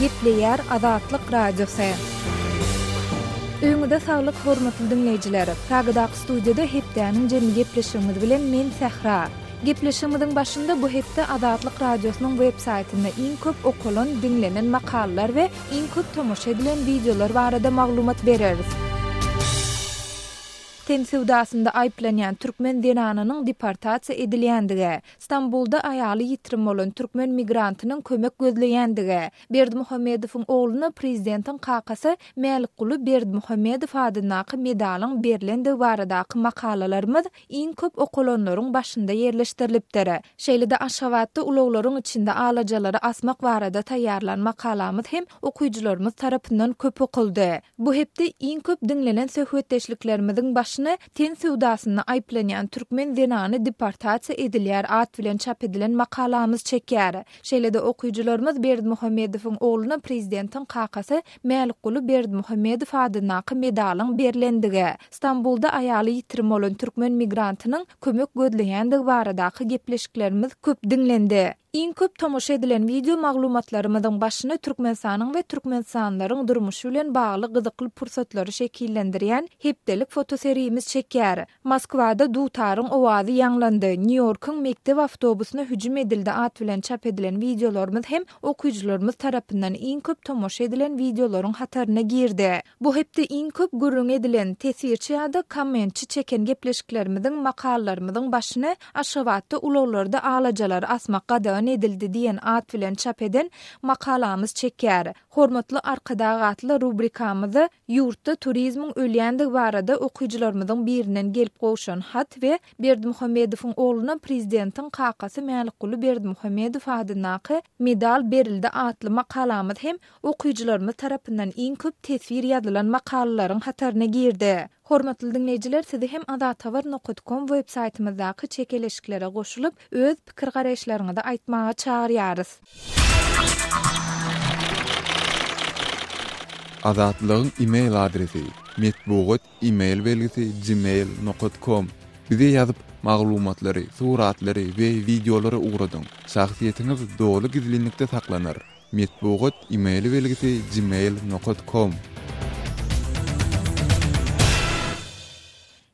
Gepleýär Azatlyk Radiosy. Öýüňize saglyk hormatly diňleýjiler! Pragadaky studiýada hepdäniň jemi gepleşigimiz bilen men Sähra. Gepleşigimiziň başynda bu hepde Azatlyk Radiosynyň web saýtynda iň köp okalan, diňlenen makalalar we iň köp tomaşa edilen wideolar barada maglumat bereris. Ten söwdasynda aýyplanýan türkmen zenanynyň deportasiýa edilýändigi, Stambulda aýaly ýitirim bolan türkmen migrantynyň kömek gözleýändigi, Berdimuhamedowyň ogluna prezidentiň kakasy Mälikguly Berdimuhamedow adyndaky medalyň berlendigi baradaky makalalarymyz iň köp okalanlaryň başynda ýerleşdirilipdir. Şeýle-de Aşgabatda ulaglaryň içinde alajalary asmak barada taýýarlan makalamyz hem okyjylarymyz tarapyndan köp okaldy. Bu hepde iň köp diňlenen söhbetdeşliklerimiziň başyny Ten söwdasynda aýyplanýan türkmen zenany deportasiýa edilýär at bilen çap edilen makalamyz çekýär. Şeýle-de okyjylarymyz Berdimuhamedowyň ogluna prezidentiň kakasy Mälikguly Berdimuhamedow adyndaky medalyň berlendigi, Stambulda aýaly ýitirim bolan türkmen migrantynyň kömek gözleýändigi baradaky gepleşiklerimiz köp diňlendi. Iň köp tomaşa edilen wideo maglumatlarymyzyň başyny Türkmenistanyň we türkmenistanlylaryň durmuşy bilen bagly gyzykly pursatlary şekillendirýän hepdelik fotoserimiz çekýär. Moskwada dutaryň owazy ýaňlandy, Nýu-Ýorkuň mekdep awtobusyna hüjüm edildi at bilen çap edilen wideolarymyz hem okyjylarymyz tarapyndan iň köp tomaşa edilen wideolaryň hataryna girdi. Bu hepde iň köp gürrüňi edilen, teswirçi ýa-da kommentçi çeken gepleşiklerimiziň, makalalarymyzyň başyny Aşgabatda ulaglarda alajalary asmak gadagan edildi diýen at bilen çap eden makalamyz çekýär. Hormatly Arkadag atly rubrikamyzda ýurtda turizmiň ölýändigi barada okyjylarymyzyň birinden gelip gowşan hat we Berdimuhamedowyň ogluna prezidentiň kakasy Mälikguly Berdimuhamedow adyndaky medal berildi atly makalamyz hem okyjylarymyz tarapyndan iň köp teswir ýazylan makalalaryň hataryna girdi. Hormatly diňleýjiler sizi hem azathabar nokat kom web saýtymyzdaky çekeleşiklere goşulyp öz pikir garaýyşlaryňyzy aýtmaga çagyrýarys. Azatlygyň email adresi, metbugat email belgisi gmail nokat kom. Bize ýazyp, maglumatlary, suratlary we wideolary ugradyň. Şahsyýetiňiz doly gizlinlikde saklanar. Metbugat email belgisi gmail nokat kom.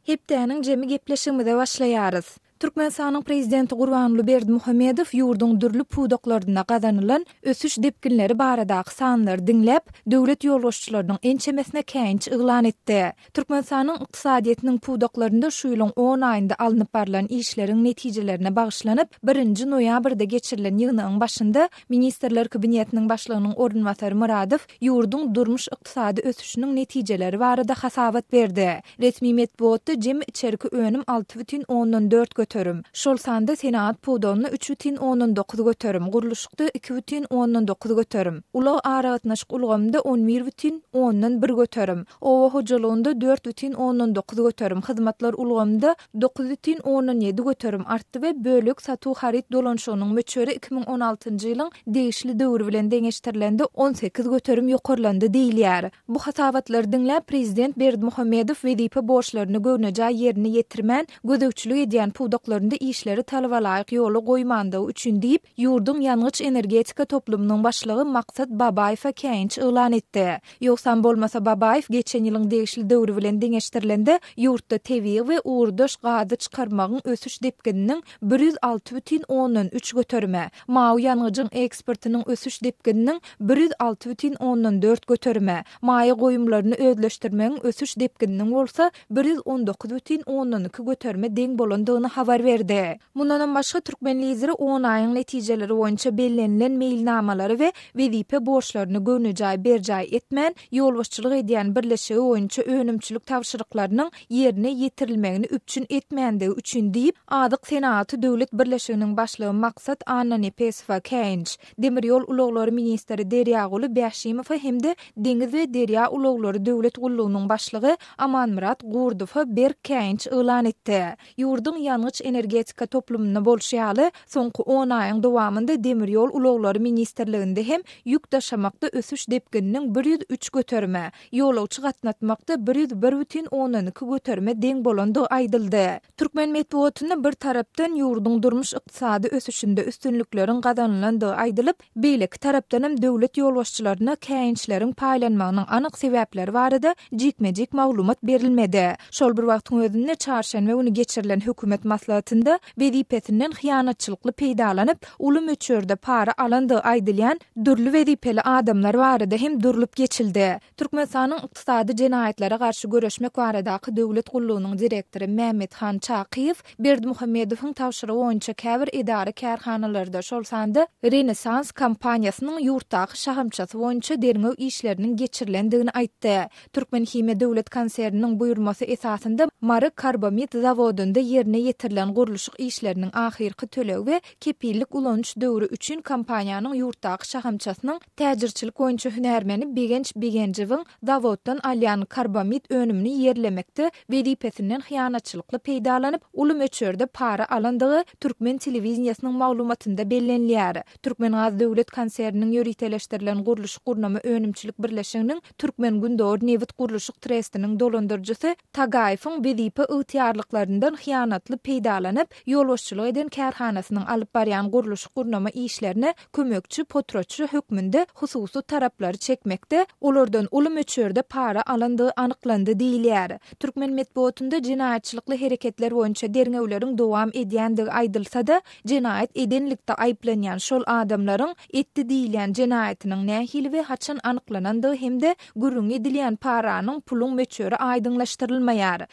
Hepdäniň jemi gepleşigimize başlaýarys. Türkmenistanyň Prezidenti Gurbanguly Berdimuhamedow ýurduň dürli pudaklarynda gazanylan ösüş depginleri baradaky sanlary diňläp, döwlet ýolbaşçylarynyň ençemesine käýinç yglan etdi. Türkmenistanyň ykdysadyýetiniň pudaklarynda şu ýylyň on aýynda alnyp barlan işleriň netijelerine bagyşlanyp, birinji noýabrda geçirilen ýygnagyň başynda Ministrler Kabinetiniň Başlygynyň orunbasary Myradow ýurduň durmuş-ykdysady ösüşiniň netijeleri barada hasabat berdi. Resmi metbugatda jemi içerki önüm 6,4 göterim, şol sanda senagat pudagynda 3,9 göterim, gurluşykda 2,9 göterim, ulag-aragatnaşyk ulgamynda 11,1 göterim, oba hojalygynda 4,9 göterim, hyzmatlar ulgamynda 9,7 göterim artdy we bölek satuw haryt dolanyşygynyň möçberi 2016-njy ýylyň degişli döwri bilen deňeşdirilende 18 göterim ýokarlandy diýilýär. Bu hasabatlary diňläp, prezident Berdimuhamedow wezipe borçlaryny göwnejaý ýerine ýetirmän, gözegçilik edýän pudaklarynda işleri talabalaýyk ýola goýmandygy üçin diýip, ýurduň ýangyç-energetika toplumynyň başlygy Maksat Babaýewe käýinç yglan etdi. Ýogsam bolmasa Babaýew geçen ýylyň degişli döwri bilen deňeşdirilende, ýurtda tebigy we ugurdaş gazy çykarmagyň ösüş depgininiň 106 bütin ondan üç göterime, mawy ýangyjyň eksportynyň ösüş depgininiň 106 bütin ondan dört göterime, maýa goýumlaryny özleşdirmegiň ösüş depgininiň bolsa 119 bütin ondan iki göterime deň bolandygyny habar berdi. Mundanam başga, türkmen Lideri on aýyň netijeleri boýunça bellenilen meýilnamalary we wezipe borçlaryny göwnejaý berjaý etmän, ýolbaşçylyk edýän birleşigi boýunça önümçilik tabşyryklarynyň ýerine ýetirilmegini üpjün etmändigi üçin diýip, Azyk senagaty döwlet birleşiginiň başlygy Maksat Annanepesowa käýinç, demir ýol ulaglary ministri Derýaguly Bäşimowa hem-de Deňiz we derýa ulaglary döwlet gullugynyň başlygy Amanmyrat Gurdowa berk käýinç yglan etdi. Ýurduň ýangyç. Ýangyç-energetika toplumynda bolşy ýaly, soňky on aýyň dowamynda Demir ýol ulaglary ministrliginde hem ýük daşamakda ösüş depgininiň 103 göterime, ýolagçy gatnatmakda 101 bütin ondan iki göterime deň bolandygy aýdyldy. Türkmen metbugatynda bir tarapdan ýurduň durmuş-ykdysady ösüşinde üstünlikleriň gazanylandygy aýdylyp, beýleki tarapdanam döwlet ýolbaşçylaryna käýinçleriň paýlanmagynyň anyk sebäpleri barada jikme-jik maglumat berilmedi. Şol bir wagtyň özünde çarşenbe güni geçirilen hökümet maslahatynda wezipesinden hyýanatçylykly peýdalanyp, uly möçberde para alandygy aýdylýan dürli wezipeli adamlar barada hem durlup geçildi. Türkmenistanyň Ykdysady jenaýatlara garşy göreşmek baradaky döwlet gullugynyň direktory Mämmethan Çakyýew Berdimuhamedowyň tabşyrygy boýunça käbir edara-kärhanalarda, şol sanda Renessans kompaniýasynyň ýurtdaky şahamçasy boýunça derňew işleriniň geçirilendigini aýtdy. Türkmenhimiýa döwlet konserniniň buýurmasy esasynda Mary karbamid zawodynda ýerine ýetirilen gurluşyk işleriniň ahyrky tölegi we kepillik ulanyş döwri üçin kompaniýanyň ýurtdaky şahamçasynyň Täjirçilik boýunça hünärmeni Begenç Begenjowyň zawoddan alýan karbamid önümini ýerlemekde wezipesinden hyýanatçylykly peýdalanyp, uly möçberde para alandygy türkmen telewideniýesiniň maglumatynda bellenilýär. Türkmengaz döwlet konserniniň ýöriteleşdirilen gurluşyk-gurnama önümçilik birleşiginiň Türkmengündogar nebit gurluşyk trestiniň dolandyryjysy Tagaýewiň wezipe ygtyýarlyklaryndan hyýanatly peýdalanyp, ýolbaşçylyk eden kärhanasynyň alyp barýan gurluşyk-gurnama işlerine kömekçi potratçy hökmünde hususy taraplary çekmekde, olardan uly möçberde para alandygy anyklandy diýilýär. Türkmen metbugatynda jenaýatçylykly hereketler boýunça derňewleriň dowam edýändigi aýdylsa-da, jenaýat edenlikde aýyplanýan şol adamlaryň etdi diýilýän jenaýatynyň nähili we haçan anyklanandygy hem-de gürrüňi edilýän paranyň puluň möçberi aýdyňlaşdyrylmaýar.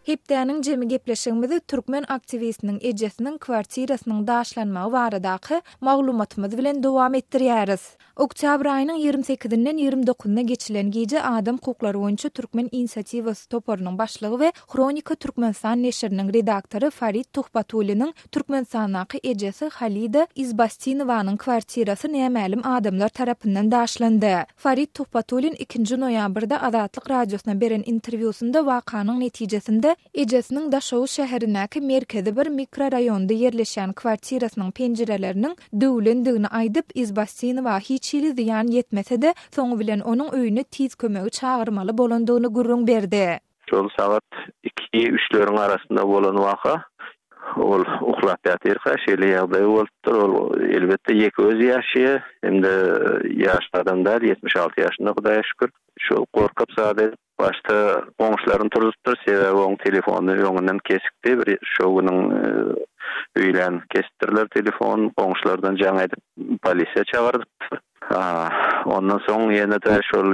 Hepdäniň jemi gepleşigimizi türkmen aktiwistiniň ejesiniň kwartirasynyň daşlanmagy baradaky maglumatymyz bilen dowam etdirýäris. Oktýabr aýynyň 20 sekizinden 20 dokuzyna geçilen gije adam hukuklary boýunça Türkmen inisiatiwasy toparynyň başlygy we Hronika Türkmenistan neşiriniň redaktory Farid Tuhbatulliniň Türkmenistandaky ejesi Halida Izbastinowanyň kwartirasy nämälim adamlar tarapyndan daşlandy. Farid Tuhbatullin ikinji noýabrda Azatlyk Radiosyna beren interwýusynda wakanyň netijesinde ejesiniň Daşoguz şäherindäki merkezi bir mikroraýonda ýerleşýän kwartirasynyň penjireleriniň döwlendigini aýdyp, Izbastinowa hiç hili zyýan ýetmese-de, soňy bilen onuň öýüne tiz kömegi çagyrmaly bolandygyny gürrüň berdi. Şol sagat iki-üçleriň arasynda bolan waka. Ol uklap ýatyrka şeýle ýagdaý bolupdyr. Ol elbetde ýeke özi ýaşaýar. Hem-de ýaşly adam däl, 76 ýaşynda Hudaýa şükür. Şol gorkup zat edip, başda goňşularyny turzupdyr. Sebäbi oň telefony öňünden kesikdi. Bir şo günüň öýlän kesipdirler telefony. Goňşulardan jaň edip, polisiýa çagyrdypdyr. Ondan soň ýene-de şol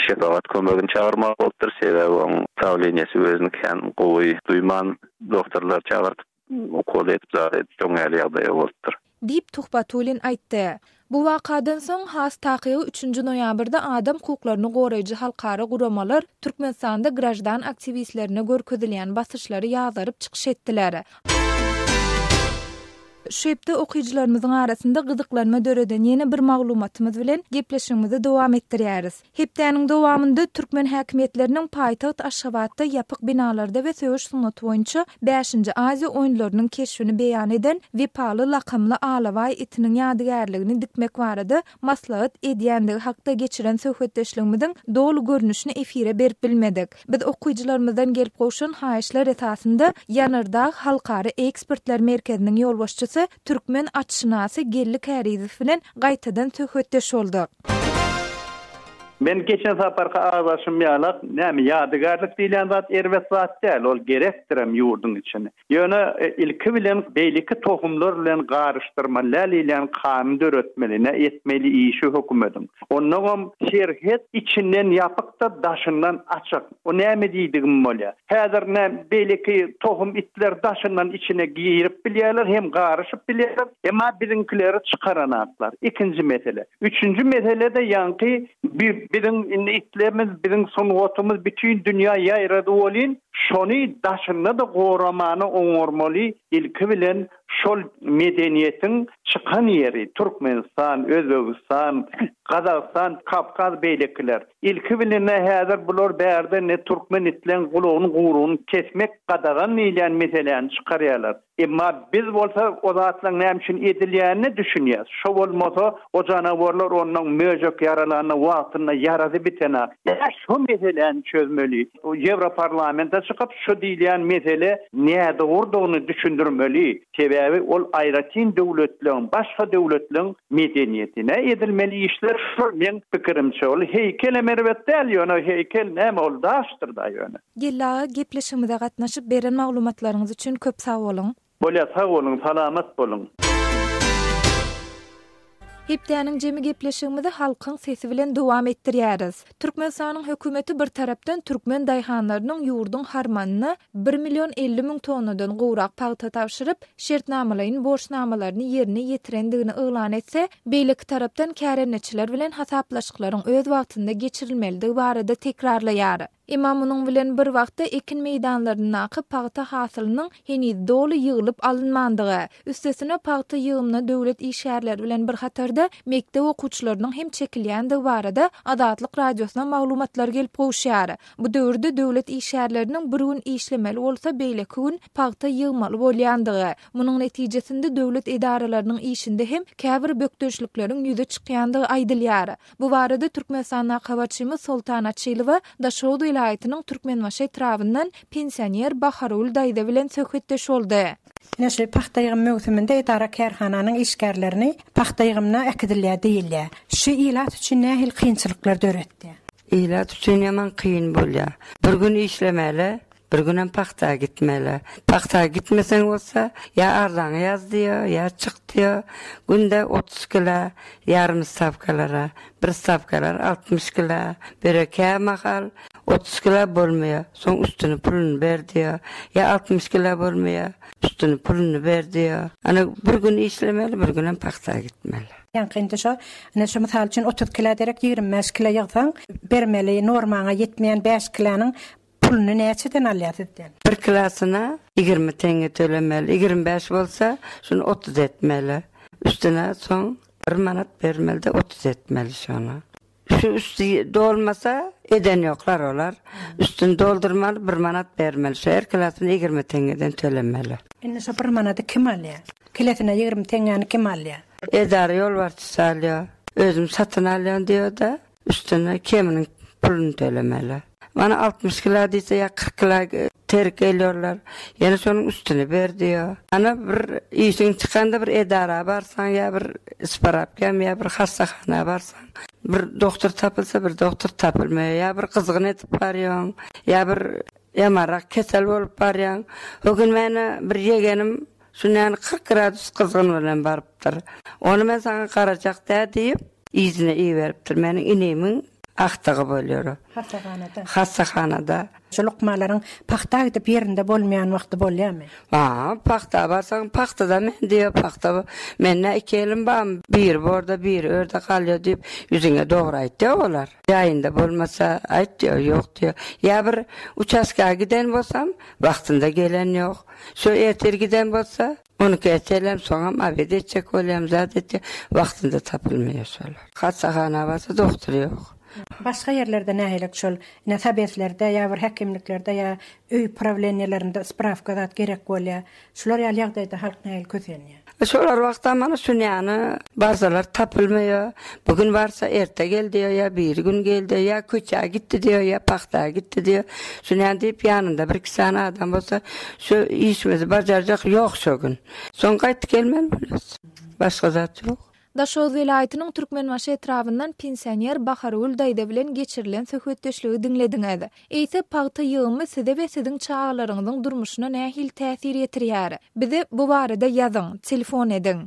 şepagat kömegini çagyrmaly bolupdyr, sebäbi oň dawleniýesi özüni kän gowy duýman, dogtorlary çagyrtyp, ukol edip zat edip şoň ýaly ýagdaýa bolupdyr. Diýip, Tuhbatullin aýtdy. Bu wakadan soň, has takygy üçünji noýabrda adam hukuklaryny goraýjy halkara guramalar Türkmenistanda graždan aktiwistlerine görkezilýän basyşlary ýazgaryp çykyş etdiler. Şu hepde okyjylarymyzyň arasynda gyzyklanma döreden ýene bir maglumatymyz bilen gepleşigimizi dowam etdirýäris. Hepdäniň dowamynda türkmen häkimiýetleriniň paýtagt Aşgabatda ýapyk binalarda we söweş sungaty boýunça bäşinji Aziýa oýunlarynyň keşbini beýan eden Wepaly lakamly alabaý itiniň ýadygärligini dikmek barada maslahat edýändigi hakda geçiren söhbetdeşligimiziň doly görnüşini efire berip bilmedik. Biz okyjylarymyzdan gelip gowşan haýyşlar esasynda Ýanardag halkara ekspertler merkeziniň ýolbaşçysy, türkmen atşynasy Geldi Kärizow bilen gaýtadan söhbetdeş bolduk. Men geçen saparky agzaşym ýalak, näme ýadygärlik diýilýän zat erbet zat däl, ol gerekdirem ýurduň içinde. Ýöne ilki bilen beýleki tohumlar bilen garyşdyrmaly däl diýilýän kanun döretmeli, nä etmeli işi hökümediň. Onnoňam serhet içinden ýapyk-da daşyndan açyk. O näme diýdigim bolýar. Häzir nä beýleki tohum itler daşyndan içine girip bilýärler hem garyşyp bilýärler. Emma biziňkileri çykaranaklar. Ikinji mesele. Üçünji mesele-de ýaňky biziň indi itlerimiz, biziň sungatymyz bütin dünýä ýaýrady welin, Şony daşynda-da goramany oňarmaly ilki bilen. Şol medeniýetiň çykan ýeri Türkmenistan, Özbegistan, Gazagystan, Kawkaz beýlekiler. Ilki bilen-ä häzir bular bärde ne türkmen itleň gulagyny gurugyny kesmek gadagan diýilýän meseläni çykarýarlar. Emma biz bolsa o zatlaň näme üçin edilýänine düşünýäs. Şo bolmasa o janawarlar onnoň möjek ýaralanda wagtynda ýarasy bitenok. Ýa şo meseläni çözmeli. Ýewroparlamente çykyp şu diýilýän mesele nädogrudygyny düşündirmeli. Sebäbi ol aýratyn döwletleň, başga döwletleň medeniýetine edilmeli işler şol meň pikirimçe. Ol heýkelem erbet däl ýöne heýkel näme ol daşdyr-da ýöne. Geldi aga gepleşigimize gatnaşyp beren maglumatlaryňyz üçin köp sag boluň. Bolýa sag boluň salamat boluň. Hepdäniň jemi gepleşigimizi Halkyň sesi bilen dowam etdirýäris. Türkmenistanyň hökümeti bir tarapdan türkmen daýhanlarynyň ýurduň harmanyna bir million 50 müň tonnadan gowrak pagta tabşyryp, şertnamalaýyn borçnamalaryny ýerine ýetirendigini yglan etse, beýleki tarapdan kärendeçiler bilen hasaplaşyklaryň öz wagtynda geçirilmelidigi barada tekrarlaýar. Emma munuň bilen bir wagtda ekin meýdanlaryndaky pagta hasylynyň heniz doly ýygylyp alynmandygy, üstesine pagta ýygymyna döwlet işgärleri bilen bir hatarda mekdep okuwçylarynyň hem çekilýändigi barada Azatlyk Radiosyna maglumatlar gelip gowuşýar. Bu döwürde döwlet işgärleriniň bir gün işlemeli bolsa beýleki gün pagta ýygmaly bolýandygy, munuň netijesinde döwlet edaralarynyň işinde hem käbir bökdençlikleriň ýüze çykýandygy aýdylýar. Bu barada Türkmenistandaky habarçymyz Soltan Açylowa Daşoguz welaýatynyň Türkmenbaşy etrabyndan pensioner Bahargül daýza bilen söhbetdeş boldy. Ine şu pagta ýygym möwsüminde edara-kärhananyň işgärlerini pagta ýygymyna äkidilýär diýilýär. Şu ilat üçin nähili kynçylyklar döretdi? Ilat üçin ýaman kyn bolýar. Bir gün işlemeli, Bir günem pagta gitmeli. Pagta gitmeseň bolsa, ýa arzaňy ýaz diýýär, ýa çyk diýýär. Günde 30 kilo ýarym stawkalara, bir stawkalar 60 kilo berýär. Kämahal 30 kilo bolmaýar, soň üstüni puluny ber diýýär. Ýa 60 kilo bolmaýar, üstüni puluny ber diýýär. Ana, bir gün işlemeli, bir günem pagta gitmeli. Ýaňky indi şo, ine şu mysal üçin 30 kilo derek 25 kilo ýygsaň, bermeli normaňa ýetmeýän 5 kilonyň Puluny näçeden alýar sizden? Bir kilosyna 20 teňňe tölemeli. 25 bolsa, şuny 30 etmeli. Üstüne soň bir manat bermeli-de 30 etmeli şony. Şu üsti dolmasa, eden ýoklar olar. Üstüni doldurmaly, bir manat bermeli. Şu her kilosyny 20 teňňeden tölemeli. Indi şo bir manady kim alýar? Kilesine 20 teňňäni kim alýar? Edara ýolbaşçysy alýar. Özüm satyn alýan diýýär-de. Üstüne keminiň puluny tölemeli. Mana 60 kilo diýse ýa 40 kilo terk gelýärler. Ýene şonuň üstüne ber diýýär. Ana bir işiň çykanda bir edara barsaň ýa bir sparapkam ýa bir hassahana barsaň bir doktor tapylsa bir doktor tapylmaýar. Ýa bir gyzgyn edip barýaň ýa bir ýamanrak kesel bolup barýaň. O gün meni bir ýegenim Şundan 40 gradus gyzgyn bilen barypdyr. Ony men saňa garajak dä diýip, yzyna iberipdir. Meniň inimiň agtygy bolýar o. Hassahanada. Hassahanada. Şu lukmalaryň pagta gidip ýerinde bolmaýan wagty bolýarmy? Ha, pagta barsaň, pagtada men diýýär, pagta mende iki elim barmy, biri borda, biri örde galýar diýip, ýüzüňe dogry aýtýar olar. Jaýynda bolmasa, aýt diýýär, ýok diýýär. Ýa bir uçastka giden bolsam, wagtynda gelen ýok. Şu ertir giden bolsa, on iki etelem, soňam obed etjek bolýam, zat etjek, wagtynda tapylmaýar şolar. Hassahana barsa doktor ýok. Başga ýerlerde nähilek şol, ine sobeslerde ýa bir häkimliklerde ýa öý prawleniýelerinde sprawka zat gerek bolýar. Şular ýaly ýagdaýda halk nähili kösenýär? Şolar wagtam mana şunýany barsalar tapylmaýar. Bu gün barsa erte gel diýýär, ýa biri gün gel diýýär, ýa köçä gitdi diýýär, ýa pagta gitdi diýýär. Şunýany diýip ýanynda bir-iki sany adam bolsa şu işimizi bajarjak ýok şo gün. Soň gaýtyp gelmeli bolýas. Başga zat ýok. Daşoguz welaýatynyň Türkmenbaşy etrabyndan pensioner Bahargül daýza bilen geçirilen söhbetdeşligi diňlediňiz. Eýse, pagta ýygymy size we siziň çagalaryňyzyň durmuşyna nähili täsir ýetirýär? Bize bu barada ýazyň, telefon ediň.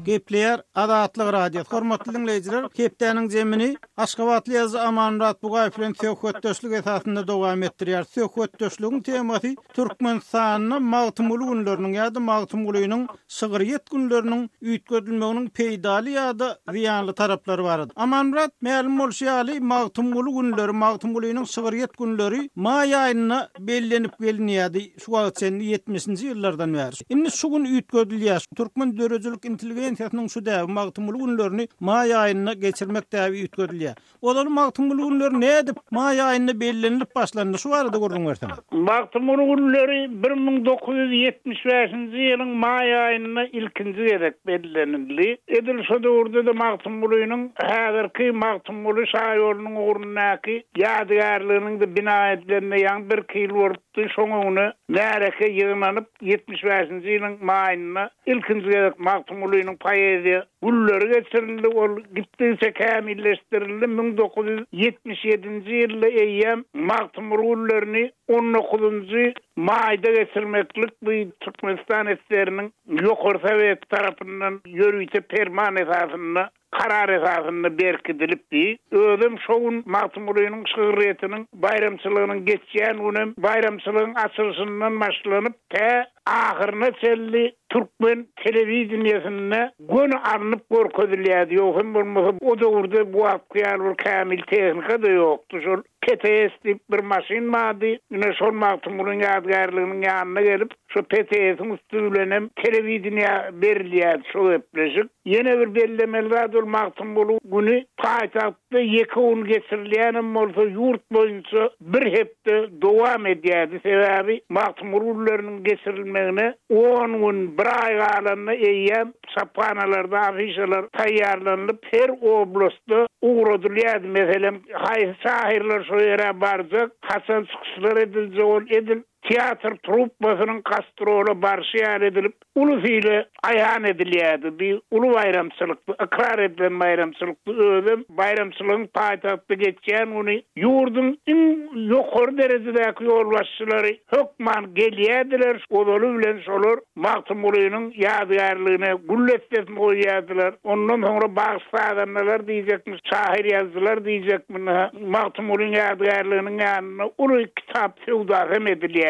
Gepleýär Azatlyk Radiosy. Hormatly diňleýjiler, hepdäniň jemini aşgabatly ýazyjy Amanmyrat Bugaýew bilen söhbetdeşlik esasynda dowam etdirýäris. Söhbetdeşligiň temasy Türkmenistanda Magtymguly günleriniň ýa-da Magtymgulynyň şygryýet günleriniň üýtgedilmeginiň peýdaly ýa-da zyýanly taraplary barada. Amanmyrat, mälim bolşy ýaly, Magtymguly günleri, Magtymgulynyň şygryýet günleri maý aýynda bellenip gelinýärdi. Şu wagta çenli ýetmişinji ýyllardan bäri. Indi şu gün üýtgedilýär. Türkmen döredijilik intelligensiýasynyň şu däbi, Magtymguly günlerini maý aýynda geçirmek däbi üýtgedilýär. Ozaly Magtymguly günleri nädip maý aýynda bellenilip başlandy, şu barada gürrüň berseňiz. Magtymguly günleri 1975-nji ýylyň maý aýynda ilkinji gezek bellenildi. Edil şo döwürde-de Magtymgulynyň häzirki Magtymguly şaýolunyň ugrundaky ýadygärliginiň-de bina edilenine ýaňy birki ýyl bolup Şoň öňüne märeke ýygnanyp, 75-nji ýylyň maýynda ilkinji gezek Magtymgulynyň poeziýa gülleri geçirildi. Ol gitdigiçe kämilleşdirildi. 1977-nji ýylda eýýäm Magtymguly güllerini on dokuzynjy maýda geçirmeklik bu Türkmenistan SSR-niň Ýokary Soweti tarapyndan ýörite perman esasynda karar esasynda berkidilipdi. Özem şo gün Magtymgulynyň şygryýetiniň baýramçylygynyň geçýän günem baýramçylygyň açylyşyndan başlanyp tä ahyryna çenli türkmen telewideniýesinde göni alnyp görkezilýärdi. Ýogsam bolmasa o döwürde bu wagtky ýaly bir kämil tehnika-da ýokdy. Şol PTS diýip bir maşyn bardy. Ine şol Magtymgulyň ýadygärliginiň ýanyna gelip, şo PTS-iň üsti bilenem telewideniýä berilýärdi şo gepleşik. Ýene bir bellemeli zat ol Magtymguly güni paýtagtda ýeke gün geçirilýänem bolsa ýurt boýunça bir hepde dowam edýärdi. Sebäbi Magtymguly günleriniň geçirilmegine on gün, bir aý galanda eýýäm çaphanalarda afişalar taýýarlanylyp her oblastda ugradylýardy. Meselem, haýsy şahyrlar şo ýere barjak, haçan çykyşlar ediljek ol edil Teatr truppasynyň gastrola barşy ýaly edilip, ulus-ile aýan edilýärdi. Bi uly baýramçylykdy, ykrar edilen baýramçylykdy. Özem baýramçylygyň paýtagtda geçýän güni ýurduň iň ýokary derejedäki ýolbaşçylary hökman gelýärdiler. Ozaly bilen şolar Magtymgulynyň ýadygärligine gül dessesini goýýardylar. Ondan soňra bagşy-sazandalar diýjekmi, şahyr-ýazyjylar diýjekmi, ynha, Magtymgulyň ýadygärliginiň ýanynda uly kitap söwdasy hem edilýärdi.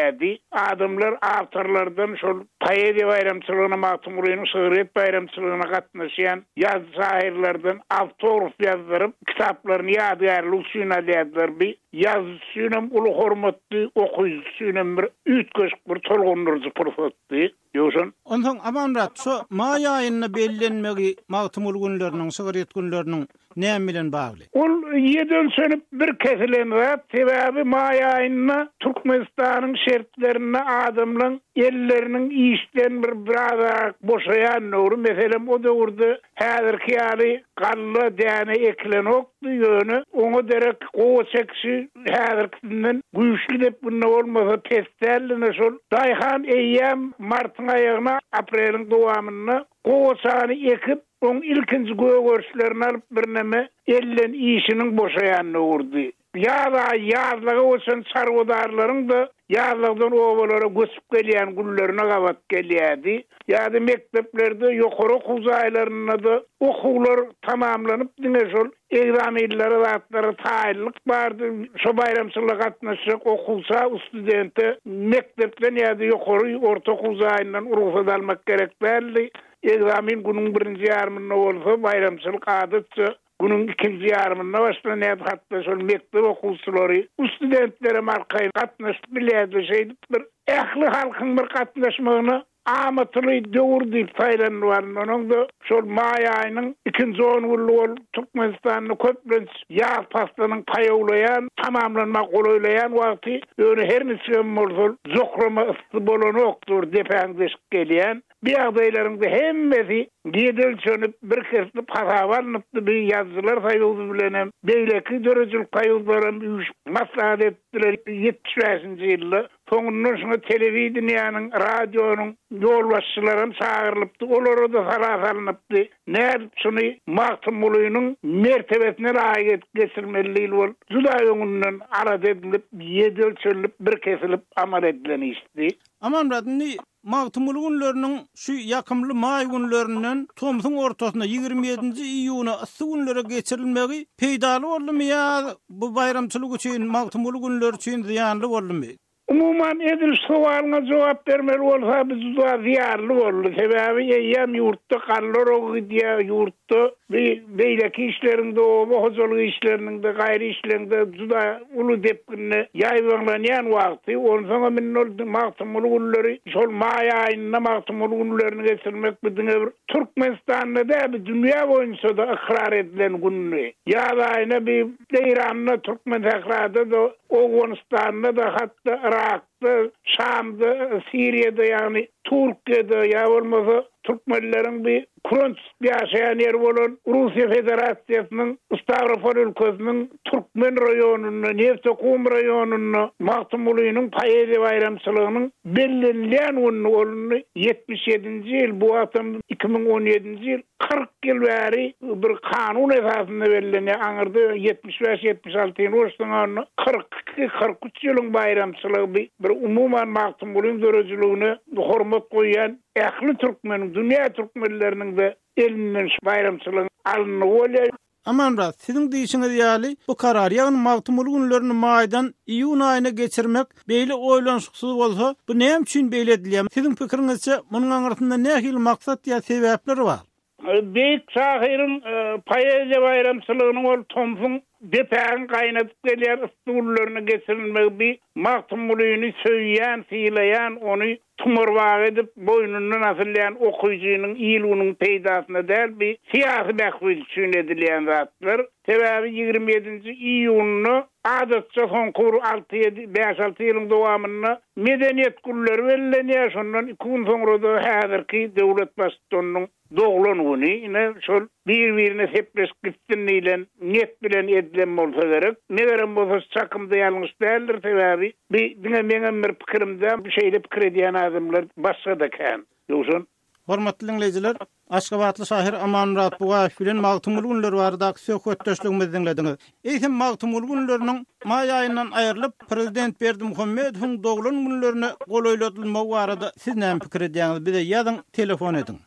Adamlar awtorlardan şol poeziýa baýramçylygyna, Magtymgulynyň şygryýet baýramçylygyna gatnaşýan ýazyjy-şahyrlardan awtograf ýazdyryp, kitaplaryny ýadygärlik üçin alýardylar. Bi Ýazyjy üçinem uly hormatdy, okyjy üçinem bir üýtgeşik bir tolgundyryjy pursatdy. Ýowşan. Onsoň Amanmyrat, şo maý aýynda bellenmegi Magtymguly günleriniň, şygryýet günleriniň näme bilen bagly? Ol ýedi ölçenip bir kesilen zat, sebäbi maý aýynda Türkmenistanyň şertlerinde adamlaň elleriniň işden bir birazrak boşaýan döwri, meselem, o döwürde Häzirki ýaly galla, däne ekilenokdy, ýöne oňa derek gowaça ekişi häzirkisinden güýçli depginde bolmasa pes däldi-ne şol. Daýhan eýýäm martyň aýagyna, apreliň dowamynda gowaçany ekip, oň ilkinji gögerişlerini alyp birneme elden işiniň boşaýan döwürdi. Ýaz aýy ýazlaga göçen çarwadarlaryň-da ýazlagdan obalara göçüp gelýän günlerine gabat gelýärdi. Ýa-da mekdeplerde, ýokary okuw jaýlarynda-da okuwlar tamamlanyp, diňe şol ekzamenlere zatlara taýynlyk bardy. Şo baýramçylyga gatnaşjak okuwça, studente mekdepden ýa-da ýokary, orta okuw jaýyndan rugsat almak gerek däldi. Ekzamen günüň birinji ýarymynda bolsa, baýramçylyk adatça Günüň ikinji ýarymynda başlanýardy, hatda şol mekdep okuwçylary, studentlerem arkaýyn gatnaşyp bilýärdi. Şeýdip bir ähli halkyň bir gatnaşmagyna amatly döwür diýip saýlanyp alyndy. Onuň-da şol maý aýynyň ikinji on günlügi ol Türkmenistanda köplenç ýaz paslynyň paýawlaýan, tamamlanmaga golaýlaýan wagty, ýöne her niçigem bolsa jokrama yssy bolanokdy, bir depäň deşip gelýän. Bu ýagdaýlaryň hemmesi ýedi ölçenip, bir kesilip hasaba alnypdy. Bu Ýazyjylar soýuzy bilenem, beýleki döredijilik soýuzlaram üýşüp maslahat etdiler 75-nji ýylda. Soňundan şuňa telewideniýäniň, radionyň ýolbaşçylaram çagyrylypdy, olara-da sala salnypdy. Nädip şuny Magtymgulynyň mertebesine laýyk edip geçirmeli diýlip ol juda öňünden alada edilip, ýedi ölçenilip, bir kesilip amal edilen işdi. Amanmyrat, indi. Magtymguly günleriniň şu ýakymly maý günlerinden tomsuň ortasyna, 27-nji iýuna yssy günlere geçirilmegi peýdaly boldumy ýa bu baýramçylyk üçin, Magtymguly günleri üçin zyýanly boldumy? Umuman, edil şu sowalyňa jogap bermeli bolsa, bu juda zyýanly boldy. Sebäbi eýýäm ýurtda galla oragy gidýär, ýurtda bi beýleki işleriň-de, oba hojalyk işleriniň-de, gaýry işleriň-de juda uly depginde ýaýbaňlanýan wagty. Onsoňam indi ol Magtymguly günleri, şol maý aýynda Magtymguly günlerini geçirmek bu diňe bir Türkmenistanda däl, bu dünýä boýunça-da ykrar edilen gündi. Ýaz aýyna bi Eýranda, Türkmensährada-da, Owganystanda-da, hatda Yrakda, Şamda, Siriýada, ýagny Türkiýede ýa bolmasa türkmenleriň bir küren tutup ýaşaýan ýeri bolan Russiýa Federasiýasynyň Stawropol ülkesiniň Türkmen raýonynda, Neftekum raýonynda Magtymgulynyň poeziýa baýramçylygynyň bellenilýän gününi, ol indi 77-nji ýyl, bu wagtam 2017-nji ýyl, 40 ýyl bäri bir kanun esasynda bellenýär. Aňyrda 75, 76-ny goşsaň onda 42, 43 ýylyň baýramçylygy bi. Bir umuman Magtymgulyň döredijiligine hormat goýýan ähli türkmeniň, dünýä türkmenleriniň-de elinden şu baýramçylygyň alyndygy bolýar. Amanmyrat, siziň diýşiňiz ýaly, bu karar, ýagny Magtymguly günlerini maýdan iýun aýyna geçirmek beýle oýlanyşyksyz bolsa, bu näme üçin beýle edilýär? Siziň pikiriňizçe, munuň aňyrsynda nähili maksat ýa sebäpler bar? Beýik şahyryň poeziýa baýramçylygynyň ol tomsuň depägiň gaýnadyp gelýän yssy günlerinde geçirilmegi bi Magtymgulyny söýýän, sylaýan, ony tumarbag edip boýnundan asylýan okyjynyň, il-günüň peýdasyna däl, bi syýasy bähbit üçin edilýän zatlar. Sebäbi 27-nji iýunda adatça soňky bir alty-ýedi, bäş-alty ýylyň dowamynda Medeniýet günleri bellenýär, şondan iki gün soňra-da häzirki döwlet Baştutanynyň doglan güni, ine, şol bir-birine sepleşip gitsin diýlen niýet bilen edilen bolsa gerek. Megerem bolsa şu çakymda ýalňyş däldir, sebäbi bi diňe meňem bir pikirim däl, şeýle pikir edýän adamlar başga-da kän. Ýowşan. Hormatly diňleýjiler, aşgabatly şahyr Amanmyrat Bugaýew bilen Magtymguly günleri baradaky söhbetdeşligimizi diňlediňiz. Eýsem, Magtymguly günleriniň maý aýyndan aýrylyp, prezident Berdimuhamedowyň doglan günlerine golaýladylmagy barada siz näme pikir edýäňiz? Bize ýazyň, telefon ediň.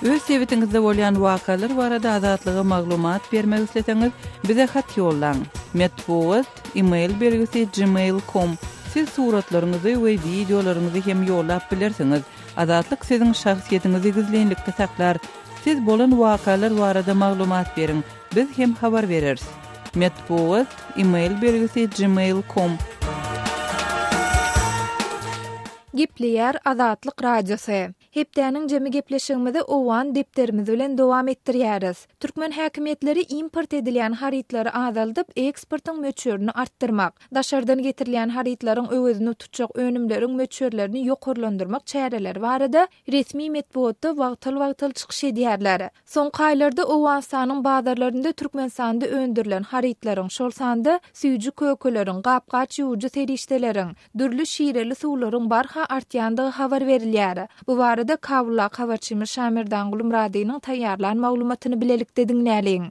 Öz sebitiňizde bolýan wakalar barada Azatlyga maglumat bermek isleseňiz, bize hat ýollaň. Metbugat, e-mail belgisi gmail com. Siz suratlaryňyzy we wideolaryňyzy hem ýollap bilersiňiz. Azatlyk siziň şahsyýetiňizi gizlinlikde saklar. Siz bolan wakalar barada maglumat beriň, biz hem habar bereris. Metbugat, e-mail belgisi gmail com. Gepleýär Azatlyk Radiosy. Hepdäniň jemi gepleşigimizi Owgan depderimiz bilen dowam etdirýäris. Türkmen häkimiýetleri import edilýän harytlary azaldyp, eksportyň möçberini artdyrmak, daşardan getirilýän harytlaryň öwezini tutjak önümleriň möçberlerini ýokarlandyrmak çäreleri barada resmi metbugatda wagtal-wagtal çykyş edýärler. Soňky aýlarda Owganystanyň bazarlarynda Türkmenistanda öndürilen harytlaryň, şol sanda süýji-kökeleriň, gap-gaç ýuwujy serişdeleriň, dürli şireli suwlaryň barha artýandygy habar berilýär. Bu barada Kabuldaky habarçymyz Şamerdan Gulmyradynyň taýýarlan maglumatyny bilelikde diňläliň.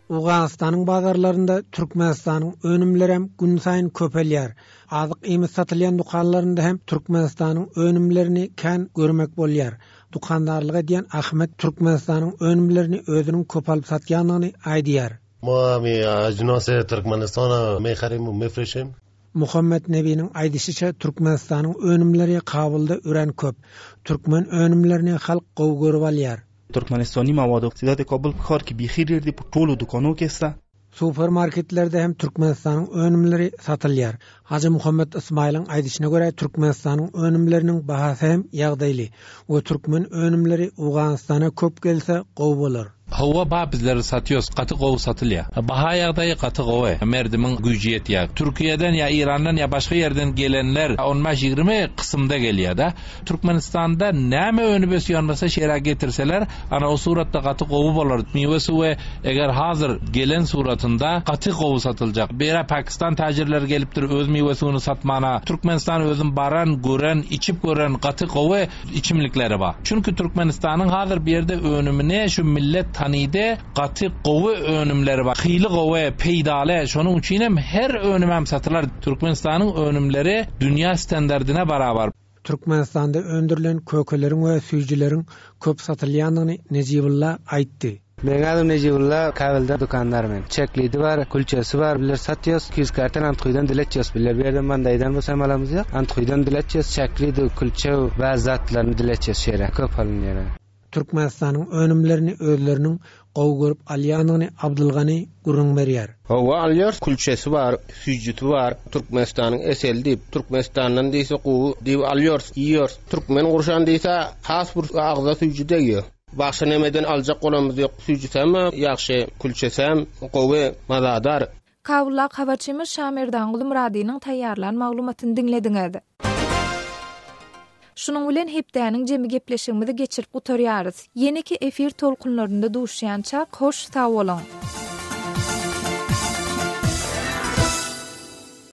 Owganystanyň bazarlarynda Türkmenistanyň önümlerem günsaýyn köpelýär. Azyk iýmit satylýan dükanlarynda hem Türkmenistanyň önümlerini kän görmek bolýar. Dükandarlyk edýän Ahmet Türkmenistanyň önümlerini özüniň köp alyp satýandygyny aýdýar. Muhammet Nebiniň aýdyşyça, Türkmenistanyň önümleri Kabulda örän köp. Türkmen önümlerini halk gowy görüp alýar. ترکمنستانی مواد اقتصاد کابل په ښار کې بیخي ډیر دي په ټولو دوکانو کې سته. Supermarketlerde hem Türkmenistanyň önümleri satylýar. Hajymuhammet Ysmaýylyň aýdyşyna görä, Türkmenistanyň önümleriniň bahasy hem ýagdaýly we türkmen önümleri Owganystana köp gelse gowy bolar. Hawa ba bizler satýos gaty gowy satylýa. Baha ýagdaýy gaty gowy. Merdimiň güýji ýetýä. Türkiýeden ýa Irandan ýa başga ýerden gelenler on bäş ýigrimi kysymda gelýä-da. Türkmenistanda näme önüp ösýän bolsa şeýräk getirseler ana o suratda gaty gowy bolar. Miwe suwy eger hazir gelen suratynda gaty gowy satyljak. Beýrä Pakistan täjirleri gelipdir öz miwe suwyny satmana. Türkmenistan özüm baran gören içip gören gaty gowy içimlikleri bar. Çünki Türkmenistanyň hazir bu ýerde önümini şu millet. tanydy. Gaty gowy önümleri bar. Hili gowy, peýdaly. Şonuň üçin hem her önümem satylar. Türkmenistanyň önümleri dünýä standardyna barabar. Türkmenistanda öndürilen kökeleriň we süýjüleriň köp satylýandygyny Nejibulla aýtdy. Meň adym Nejibulla, Kabulda dükandar men. Çeklidi bar, külçesi bar, bizler satýas. 200 karton Anthuýdan dil etýas bizler. Bu ýerden Mandaýdan bu samalamyz ýok. Anthuýdan dil etýas, çeklidi, külçe, bäzi zatlaryny dil etýas şu ýere. Köp alynýar. Türkmenistanyň önümlerini özleriniň gowy görüp alýandygyny Abdylgany gürrüň berýär. Hawa alýarys külçesi bar, süýjüsi bar, Türkmenistanyň eseli diýip, Türkmenistandan diýse gowy diýip alýarys, iýýäris. Türkmen gurşan diýse has bir agza süýji degýär. Başga nemeden aljak bolamyz ýok, süýjüsem ýagşy, külçesem gowy, mazadar. Kabuldaky habarçymyz Şamerdanguly Myradynyň taýýarlan maglumatyny diňlediňiz. Şunuň bilen hepdäniň jemi gepleşigimizi geçirip gutarýarys. Ýeneki efir tolkunlarynda duşýançak, hoş sag boluň!